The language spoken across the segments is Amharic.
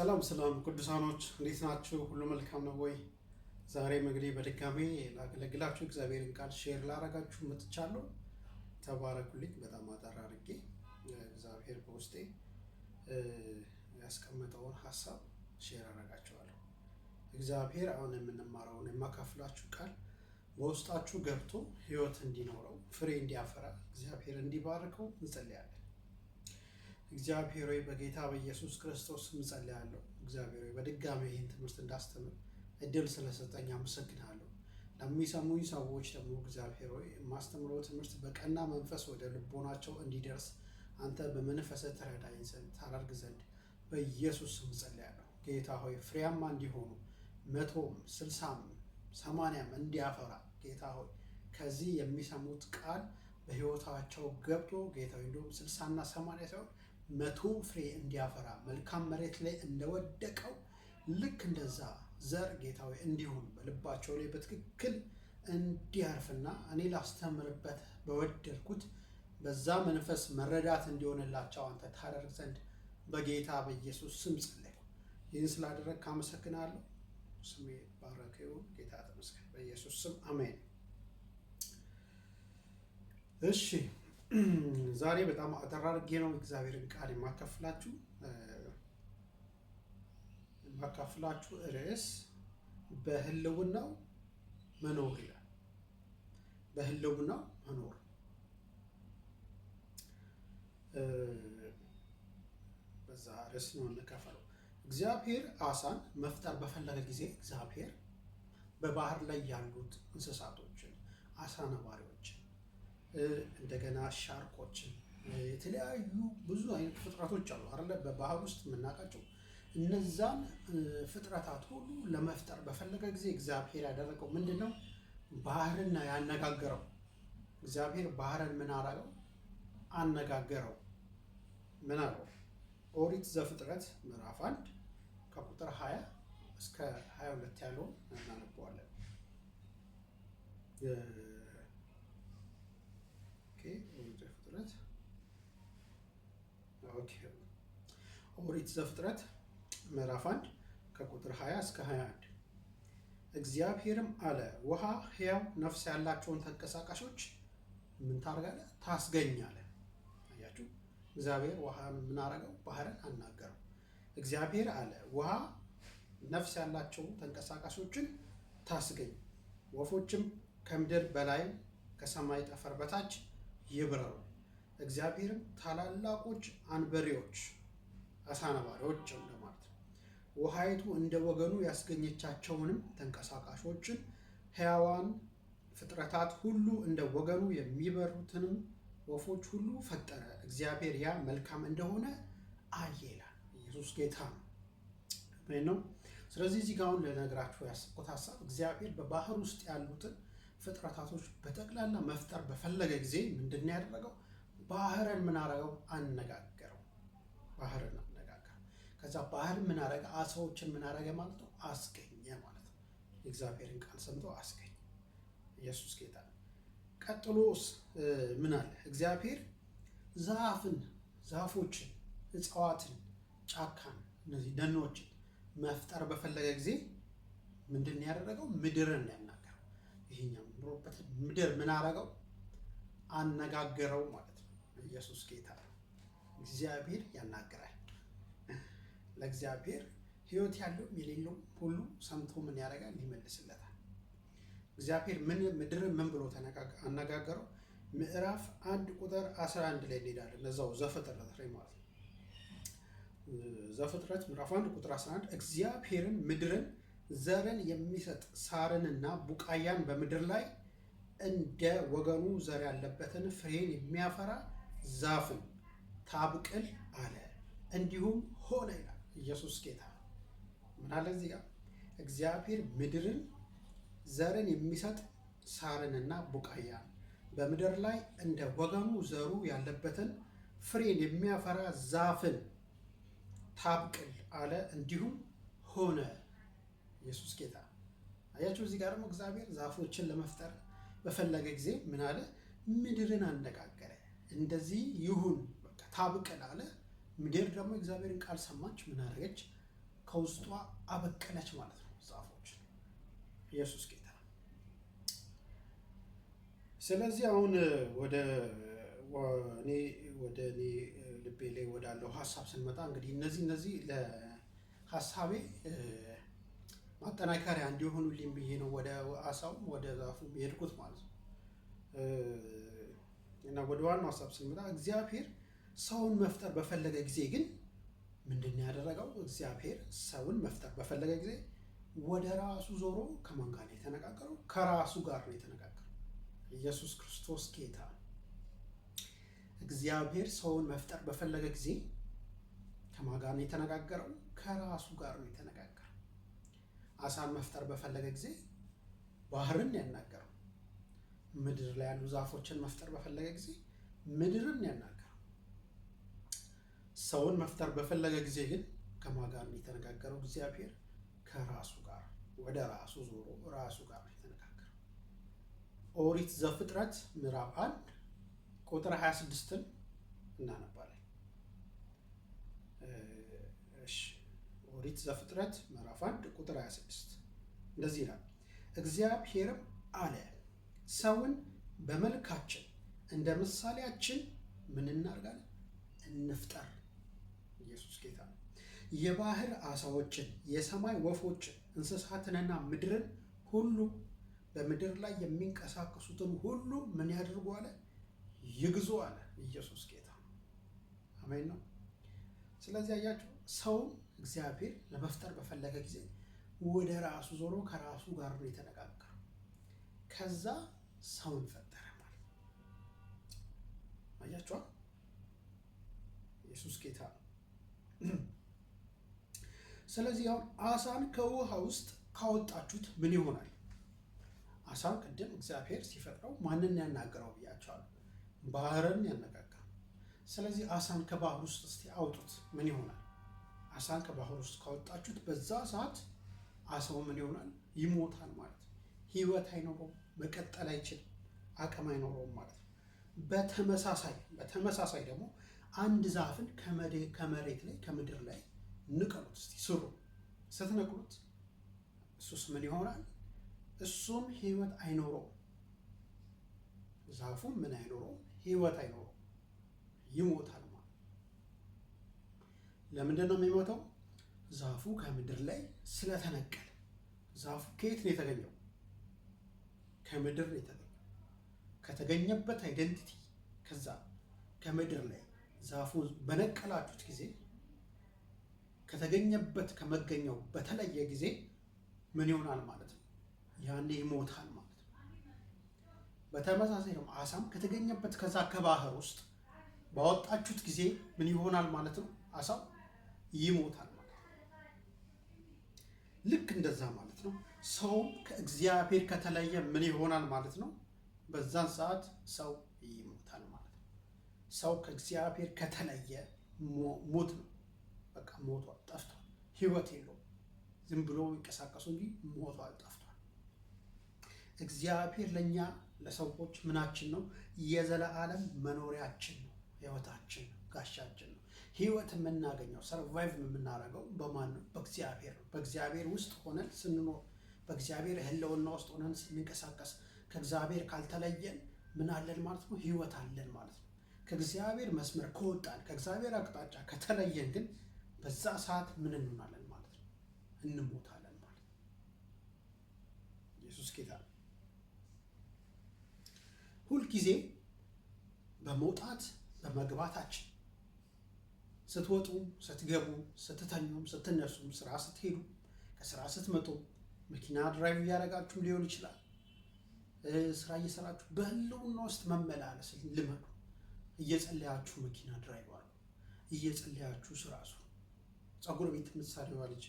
ሰላም ሰላም ቅዱሳኖች እንዴት ናችሁ? ሁሉ መልካም ነው ወይ? ዛሬም እንግዲህ በድጋሜ ላገለግላችሁ እግዚአብሔርን ቃል share ላረጋችሁ መጥቻለሁ። ተባረኩልኝ። በጣም አጠር አድርጌ እግዚአብሔር በውስጤ ያስቀመጠውን ሀሳብ share አረጋችኋለሁ። እግዚአብሔር አሁን የምንማረውን የማካፍላችሁ ቃል በውስጣችሁ ገብቶ ሕይወት እንዲኖረው ፍሬ እንዲያፈራ እግዚአብሔር እንዲባርከው እንጸልያለን። እግዚአብሔር ሆይ በጌታ በኢየሱስ ክርስቶስ እጸልያለሁ። እግዚአብሔር ሆይ በድጋሚ ይህን ትምህርት እንዳስተምር እድል ስለሰጠኝ አመሰግናለሁ። ለሚሰሙኝ ሰዎች ደግሞ እግዚአብሔር ሆይ የማስተምረው ትምህርት በቀና መንፈስ ወደ ልቦናቸው እንዲደርስ አንተ በመንፈስህ ትረዳኝ ዘንድ ታደርግ ዘንድ በኢየሱስ ስም እጸልያለሁ። ጌታ ሆይ ፍሬያማ እንዲሆኑ 100ም 60ም 80ም እንዲያፈራ ጌታ ሆይ ከዚህ የሚሰሙት ቃል በሕይወታቸው ገብቶ ጌታ ሆይ እንዲሁም 60ና 80 ሳይሆን 100 ፍሬ እንዲያፈራ መልካም መሬት ላይ እንደወደቀው ልክ እንደዛ ዘር ጌታ ሆይ እንዲሆን በልባቸው ላይ በትክክል እንዲያርፍና እኔ ላስተምርበት በወደድኩት በዛ መንፈስ መረዳት እንዲሆንላቸው አንተ ታደርግ ዘንድ በጌታ በኢየሱስ ስም ጸለይኩ። ይህን ስላደረግክ አመሰግናለሁ። ስሜ ባረከ ይሁን። ጌታ ተመስገን። በኢየሱስ ስም አሜን። እሺ፣ ዛሬ በጣም አጠር አድርጌ ነው እግዚአብሔርን ቃል የማካፍላችሁ ርዕስ በህልውናው መኖር ይላል። በህልውናው መኖር፣ በዛ ርዕስ ነው እንከፈለው። እግዚአብሔር አሳን መፍጠር በፈለገ ጊዜ እግዚአብሔር በባህር ላይ ያሉት እንስሳቶችን፣ አሳ ነባሪዎችን፣ እንደገና ሻርኮችን፣ የተለያዩ ብዙ አይነት ፍጥረቶች አሉ አይደለ? በባህር ውስጥ የምናውቃቸው እነዛን ፍጥረታት ሁሉ ለመፍጠር በፈለገ ጊዜ እግዚአብሔር ያደረገው ምንድን ነው? ባህርን ያነጋገረው። እግዚአብሔር ባህርን ምን አደረገው? አነጋገረው። ምን አለው? ኦሪት ዘፍጥረት ምዕራፍ 1 ከቁጥር 20 እስከ 22 ያለውን እናነበዋለን። Okay፣ ኦሪት ዘፍጥረት፣ okay፣ ኦሪት ዘፍጥረት ምዕራፍ 1 ከቁጥር 20 እስከ 21። እግዚአብሔርም አለ፣ ውሃ ሕያው ነፍስ ያላቸውን ተንቀሳቃሾች ምን ታደርጋለህ? ታስገኛለህ። አያችሁ፣ እግዚአብሔር ውሃን ምን አደረገው? ባህርን አናገረው። እግዚአብሔር አለ፣ ውሃ ነፍስ ያላቸው ተንቀሳቃሾችን ታስገኝ፣ ወፎችም ከምድር በላይ ከሰማይ ጠፈር በታች ይብረሩ። እግዚአብሔርም ታላላቆች አንበሪዎች፣ አሳ ነባሪዎች እንደማለት ነው፣ ውሃይቱ እንደ ወገኑ ያስገኘቻቸውንም ተንቀሳቃሾችን ሕያዋን ፍጥረታት ሁሉ እንደ ወገኑ የሚበሩትንም ወፎች ሁሉ ፈጠረ። እግዚአብሔር ያ መልካም እንደሆነ አየ ይላል። ኢየሱስ ጌታ ነው ነው። ስለዚህ እዚህ ጋር አሁን ልነግራችሁ ያሰብኩት ሀሳብ እግዚአብሔር በባህር ውስጥ ያሉትን ፍጥረታቶች በጠቅላላ መፍጠር በፈለገ ጊዜ ምንድን ነው ያደረገው? ባህርን ምን አደረገው? አነጋገረው። ባህርን አነጋገረው። ከዛ ባህር ምን አደረገ? አሳዎችን ምን አደረገ ማለት ነው? አስገኘ ማለት ነው። የእግዚአብሔርን ቃል ሰምቶ አስገኘ። ኢየሱስ ጌታ ነው። ቀጥሎስ ምን አለ? እግዚአብሔር ዛፍን፣ ዛፎችን፣ እጽዋትን፣ ጫካን፣ እነዚህ ደኖችን መፍጠር በፈለገ ጊዜ ምንድን ነው ያደረገው? ምድርን ያናገረው። ይሄኛው የምንኖርበት ምድር ምን አደረገው? አነጋገረው ማለት ነው። ኢየሱስ ጌታ ነው። እግዚአብሔር ያናግራል። ለእግዚአብሔር ሕይወት ያለውም የሌለውም ሁሉ ሰምቶ ምን ያደርጋል? ይመልስለታል። እግዚአብሔር ምን ምድርን ምን ብሎ አነጋገረው? ምዕራፍ 1 ቁጥር 11 ላይ እንሄዳለን። እዛው ዘፍጥረት ላይ ማለት ነው። ዘፍጥረት ምዕራፍ 1 ቁጥር 11፣ እግዚአብሔርን ምድርን ዘርን የሚሰጥ ሳርንና ቡቃያን በምድር ላይ እንደ ወገኑ ዘር ያለበትን ፍሬን የሚያፈራ ዛፍን ታብቅል አለ፣ እንዲሁም ሆነ ይላል። ኢየሱስ ጌታ ነው። ምን አለ እዚህ ጋር? እግዚአብሔር ምድርን ዘርን የሚሰጥ ሳርንና ቡቃያን በምድር ላይ እንደ ወገኑ ዘሩ ያለበትን ፍሬን የሚያፈራ ዛፍን ታብቅል አለ፣ እንዲሁም ሆነ። ኢየሱስ ጌታ። አያችሁ፣ እዚህ ጋር ደግሞ እግዚአብሔር ዛፎችን ለመፍጠር በፈለገ ጊዜ ምን አለ? ምድርን አነጋገረ። እንደዚህ ይሁን በቃ ታብቅል አለ። ምድር ደግሞ እግዚአብሔርን ቃል ሰማች። ምን አደረገች? ከውስጧ አበቀለች ማለት ነው ዛፎችን። ኢየሱስ ጌታ። ስለዚህ አሁን ወደ እኔ ልቤ ላይ ወዳለው ሀሳብ ስንመጣ እንግዲህ እነዚህ ለሀሳቤ ማጠናከሪያ እንዲሆኑልኝ ብዬ ነው ወደ አሳውም ወደ ዛፉ የሄድኩት ማለት ነው። እና ወደ ዋናው ሀሳብ ስንመጣ እግዚአብሔር ሰውን መፍጠር በፈለገ ጊዜ ግን ምንድን ነው ያደረገው? እግዚአብሔር ሰውን መፍጠር በፈለገ ጊዜ ወደ ራሱ ዞሮ ከማን ጋር ነው የተነጋገረው? ከራሱ ጋር ነው የተነጋገረው። ኢየሱስ ክርስቶስ ጌታ ነው። እግዚአብሔር ሰውን መፍጠር በፈለገ ጊዜ ከማን ጋር ነው የተነጋገረው? ከራሱ ጋር ነው የተነጋገረው። አሳን መፍጠር በፈለገ ጊዜ ባህርን ያናገረው። ምድር ላይ ያሉ ዛፎችን መፍጠር በፈለገ ጊዜ ምድርን ያናገረው። ሰውን መፍጠር በፈለገ ጊዜ ግን ከማን ጋር ነው የተነጋገረው? እግዚአብሔር ከራሱ ጋር፣ ወደ ራሱ ዞሮ ራሱ ጋር ነው የተነጋገረው። ኦሪት ዘፍጥረት ምዕራፍ 1 ቁጥር 26ን እናነባለን። እሺ፣ ኦሪት ዘፍጥረት ምዕራፍ 1 ቁጥር 26 እንደዚህ ይላል። እግዚአብሔርም አለ፣ ሰውን በመልካችን እንደ ምሳሌያችን ምን እናድርጋለን? እንፍጠር። ኢየሱስ ጌታ ነው። የባህር አሳዎችን፣ የሰማይ ወፎችን፣ እንስሳትንና ምድርን ሁሉ በምድር ላይ የሚንቀሳቀሱትን ሁሉ ምን ያድርጉ አለ? ይግዙ አለ። ኢየሱስ ጌታ ነው። አሜን ነው። ስለዚህ አያችሁ፣ ሰውን እግዚአብሔር ለመፍጠር በፈለገ ጊዜ ወደ ራሱ ዞሮ ከራሱ ጋር ነው የተነጋገረው። ከዛ ሰውን ፈጠረ ማለት ነው። አያችኋ፣ ኢየሱስ ጌታ ነው። ስለዚህ አሁን አሳን ከውሃ ውስጥ ካወጣችሁት ምን ይሆናል? አሳን ቅድም እግዚአብሔር ሲፈጥረው ማንን ያናገረው ብያችኋለሁ? ባህርን ያነጋገረው። ስለዚህ አሳን ከባህር ውስጥ እስቲ አውጡት፣ ምን ይሆናል? አሳን ከባህር ውስጥ ካወጣችሁት በዛ ሰዓት አሳው ምን ይሆናል? ይሞታል ማለት ነው። ህይወት አይኖረውም፣ መቀጠል አይችልም፣ አቅም አይኖረውም ማለት ነው። በተመሳሳይ ደግሞ አንድ ዛፍን ከመሬት ላይ፣ ከምድር ላይ ንቀሉት እስቲ፣ ስሩ። ስትነቅሉት እሱስ ምን ይሆናል? እሱም ህይወት አይኖረውም። ዛፉም ምን አይኖረውም? ህይወት አይኖረውም፣ ይሞታል ማለት። ለምንድን ነው የሚሞተው? ዛፉ ከምድር ላይ ስለተነቀለ። ዛፉ ከየት ነው የተገኘው? ከምድር ነው የተገኘው። ከተገኘበት identity ከዛ ከምድር ላይ ዛፉ በነቀላችሁት ጊዜ፣ ከተገኘበት ከመገኛው በተለየ ጊዜ ምን ይሆናል ማለት ነው? ያኔ ይሞታል ማለት ነው። በተመሳሳይ ደግሞ አሳም ከተገኘበት ከዛ ከባህር ውስጥ ባወጣችሁት ጊዜ ምን ይሆናል ማለት ነው? አሳው ይሞታል ማለት ነው። ልክ እንደዛ ማለት ነው። ሰውም ከእግዚአብሔር ከተለየ ምን ይሆናል ማለት ነው? በዛን ሰዓት ሰው ይሞታል ማለት ነው። ሰው ከእግዚአብሔር ከተለየ ሞት ነው። በቃ ሞቷል፣ ጠፍቷል፣ ህይወት የለውም። ዝም ብሎ ይንቀሳቀሱ እንጂ ሞቷል፣ ጠፍቷል። እግዚአብሔር ለእኛ ለሰዎች ምናችን ነው? የዘለዓለም መኖሪያችን ነው፣ ህይወታችን ነው፣ ጋሻችን ነው። ህይወት የምናገኘው፣ survive የምናደርገው በማን ነው? በእግዚአብሔር ነው። በእግዚአብሔር ውስጥ ሆነን ስንኖር፣ በእግዚአብሔር ህልውና ውስጥ ሆነን ስንንቀሳቀስ፣ ከእግዚአብሔር ካልተለየን ምን አለን ማለት ነው? ህይወት አለን ማለት ነው። ከእግዚአብሔር መስመር ከወጣን፣ ከእግዚአብሔር አቅጣጫ ከተለየን ግን በዛ ሰዓት ምን እንሆናለን ማለት ነው? እንሞታለን ማለት ነው። ኢየሱስ ጌታ ነው። ሁልጊዜ በመውጣት በመግባታችን፣ ስትወጡም ስትገቡ፣ ስትተኙም ስትነሱም፣ ስራ ስትሄዱ፣ ከስራ ስትመጡ፣ መኪና drive እያደረጋችሁም ሊሆን ይችላል። ስራ እየሰራችሁ በህልውና ውስጥ መመላለስ ልመዱ። እየጸለያችሁ መኪና drive አድርጉ። እየጸለያችሁ ስራ ስሩ። ፀጉር ቤት የምትሰሪዋ ልጅ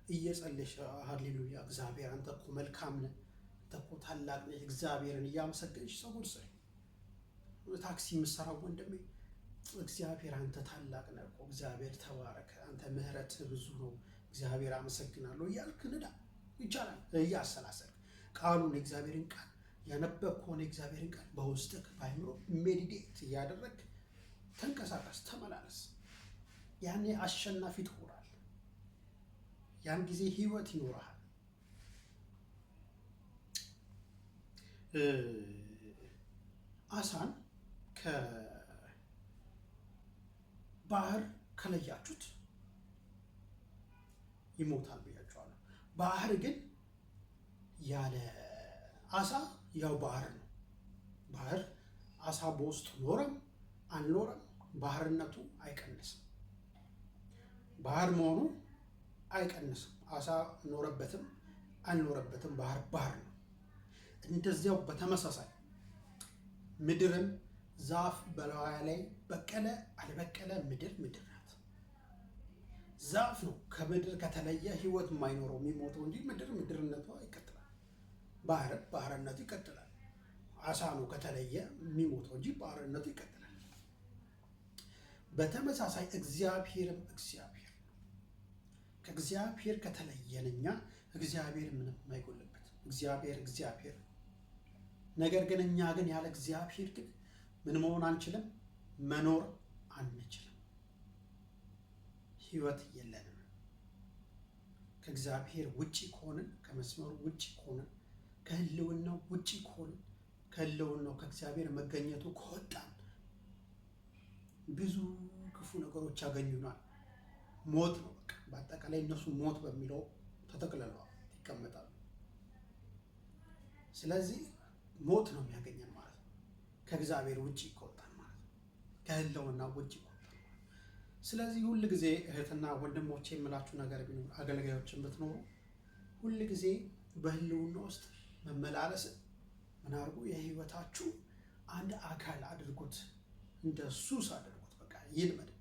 እየጸለይሽ ሃሌሉያ እግዚአብሔር አንተ እኮ መልካም ነህ፣ አንተ እኮ ታላቅ ነህ፣ እግዚአብሔርን እያመሰገንሽ ፀጉር ስሪ። ታክሲ የምትሰራው ወንድሜ፣ እግዚአብሔር አንተ ታላቅ ነህ እኮ፣ እግዚአብሔር ተባረክ፣ አንተ ምህረትህ ብዙ ነው፣ እግዚአብሔር አመሰግናለሁ እያልክ ንዳ። ይቻላል። እያሰላሰልክ ቃሉን፣ የእግዚአብሔርን ቃል ያነበብክ ከሆነ የእግዚአብሔርን ቃል በውስጥህ በአይምሮ meditate እያደረግክ ተንቀሳቀስ፣ ተመላለስ። ያኔ አሸናፊ ትሆናለህ። ያን ጊዜ ህይወት ይኖርሃል። አሳን ከባህር ከለያችሁት ይሞታል ብያችኋለሁ። ባህር ግን ያለ አሳ ያው ባህር ነው። ባህር አሳ በውስጡ ኖረም አልኖረም ባህርነቱ አይቀንስም። ባህር መሆኑ አይቀንስም። አሳ ኖረበትም አልኖረበትም ባህር ባህር ነው። እንደዚያው በተመሳሳይ ምድርም ዛፍ በላዋ ላይ በቀለ አልበቀለ ምድር ምድር ናት። ዛፍ ነው ከምድር ከተለየ ህይወት የማይኖረው የሚሞተው እንጂ ምድር ምድርነቷ ይቀጥላል። ባህር ባህርነቱ ይቀጥላል። አሳ ነው ከተለየ የሚሞተው እንጂ ባህርነቱ ይቀጥላል። በተመሳሳይ እግዚአብሔርም እግዚአብሔር ነው። ከእግዚአብሔር ከተለየን እኛ እግዚአብሔር ምንም አይጎልበትም። እግዚአብሔር እግዚአብሔር ነው። ነገር ግን እኛ ግን ያለ እግዚአብሔር ግን ምን መሆን አንችልም፣ መኖር አንችልም። ህይወት የለንም። ከእግዚአብሔር ውጪ ከሆንን፣ ከመስመሩ ውጪ ከሆንን፣ ከህልውናው ውጪ ከሆንን፣ ከህልውናው ከእግዚአብሔር መገኘቱ ከወጣን ብዙ ክፉ ነገሮች ያገኙናል። ሞት ነው በቃ። በአጠቃላይ እነሱ ሞት በሚለው ተጠቅልለዋል ይቀመጣሉ። ስለዚህ ሞት ነው የሚያገኘን ማለት ነው፣ ከእግዚአብሔር ውጭ ከወጣን ማለት ነው፣ ከህልውና ውጭ ከወጣን ማለት ነው። ስለዚህ ሁል ጊዜ እህትና ወንድሞቼ የምላችሁ ነገር ቢኖር አገልጋዮችን ብትኖሩ ሁል ጊዜ በህልውና ውስጥ መመላለስን ምን አድርጉ? የህይወታችሁ አንድ አካል አድርጉት፣ እንደ ሱስ አድርጉት። በቃ ይልመድባችሁ።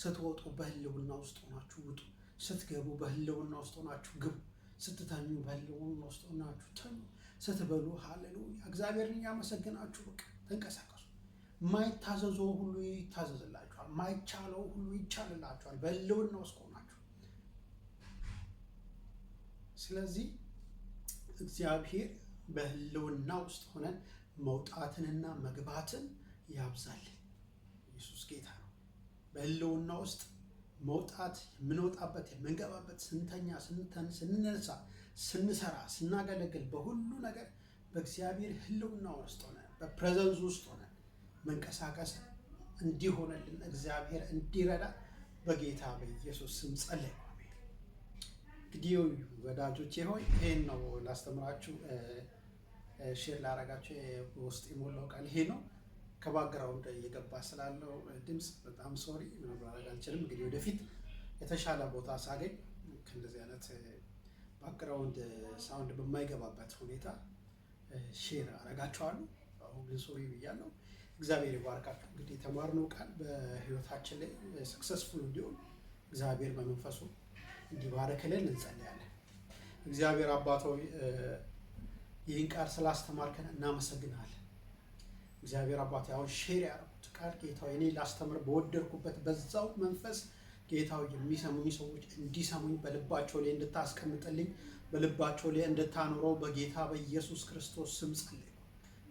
ስትወጡ በህልውና ውስጥ ሆናችሁ ውጡ። ስትገቡ በህልውና ውስጥ ሆናችሁ ግቡ። ስትተኙ በህልውና ውስጥ ሆናችሁ ተኙ። ስትበሉ ሃሌሉያ እግዚአብሔርን እያመሰገናችሁ በቃ ተንቀሳቀሱ። የማይታዘዘው ሁሉ ይታዘዝላችኋል። የማይቻለው ሁሉ ይቻልላችኋል በህልውና ውስጥ ሆናችሁ። ስለዚህ እግዚአብሔር በህልውና ውስጥ ሆነን መውጣትንና መግባትን ያብዛልን። ኢየሱስ ጌታ ነው። በህልውና ውስጥ መውጣት የምንወጣበት የምንገባበት፣ ስንተኛ፣ ስንነሳ፣ ስንሰራ፣ ስናገለግል በሁሉ ነገር በእግዚአብሔር ህልውና ውስጥ ሆነን በ presence ውስጥ ሆነን መንቀሳቀስ እንዲሆንልን እግዚአብሔር እንዲረዳ በጌታ በኢየሱስ ስም ጸለይኩ። እንግዲህ ወዳጆቼ ሆይ ይሄን ነው ላስተምራችሁ፣ share ላረጋችሁ ውስጥ የሞላው ቃል ይሄ ነው። ከ background እየገባ ስላለው ድምፅ በጣም sorry፣ ምንም ማድረግ አልችልም። እንግዲህ ወደፊት የተሻለ ቦታ ሳገኝ ከእንደዚህ አይነት background sound በማይገባበት ሁኔታ share አረጋችኋለሁ። አሁን ግን sorry ብያለሁ። እግዚአብሔር ይባርካችሁ። እንግዲህ የተማርነው ቃል በህይወታችን ላይ successful እንዲሆን እግዚአብሔር በመንፈሱ እንዲባርክልን እንጸልያለን። እግዚአብሔር አባት ሆይ ይህን ቃል ስላስተማርከን እናመሰግናለን። እግዚአብሔር አባት አሁን share ያደረኩት ቃል ጌታ ሆይ እኔ ላስተምር በወደድኩበት በዛው መንፈስ ጌታ ሆይ የሚሰሙኝ ሰዎች እንዲሰሙኝ በልባቸው ላይ እንድታስቀምጥልኝ በልባቸው ላይ እንድታኖረው በጌታ በኢየሱስ ክርስቶስ ስም ጸለይኩ።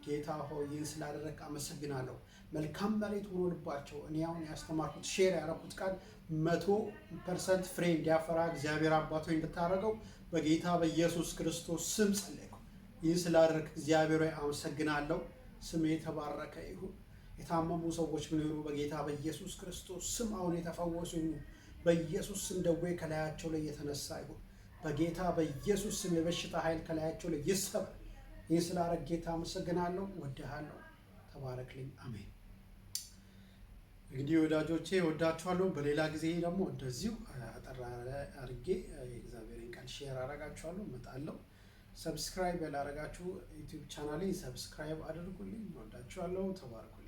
ጌታ ሆይ ይህን ስላደረግክ አመሰግናለሁ። መልካም መሬት ሆኖ ልባቸው እኔ አሁን ያስተማርኩት share ያደረኩት ቃል 100% ፍሬ እንዲያፈራ እግዚአብሔር አባት ሆይ እንድታደርገው በጌታ በኢየሱስ ክርስቶስ ስም ጸለይኩ። ይህን ስላደረግክ እግዚአብሔር ሆይ አመሰግናለሁ። ስም የተባረከ ይሁን። የታመሙ ሰዎች ቢኖሩ በጌታ በኢየሱስ ክርስቶስ ስም አሁን የተፈወሱ ይሁኑ። በኢየሱስ ስም ደዌ ከላያቸው ላይ የተነሳ ይሁን። በጌታ በኢየሱስ ስም የበሽታ ኃይል ከላያቸው ላይ ይሰበር። ይህን ስላደረግክ ጌታ አመሰግናለሁ። ወድሃለሁ። ተባረክልኝ። አሜን። እንግዲህ ወዳጆቼ ወዳችኋለሁ። በሌላ ጊዜ ደግሞ እንደዚሁ አጠር አድርጌ የእግዚአብሔርን ቃል share አረጋችኋለሁ፣ እመጣለሁ። Subscribe ያላረጋችሁ YouTube channel ኤ subscribe አድርጉልኝ። ወዳችኋለሁ። ተባረኩልኝ።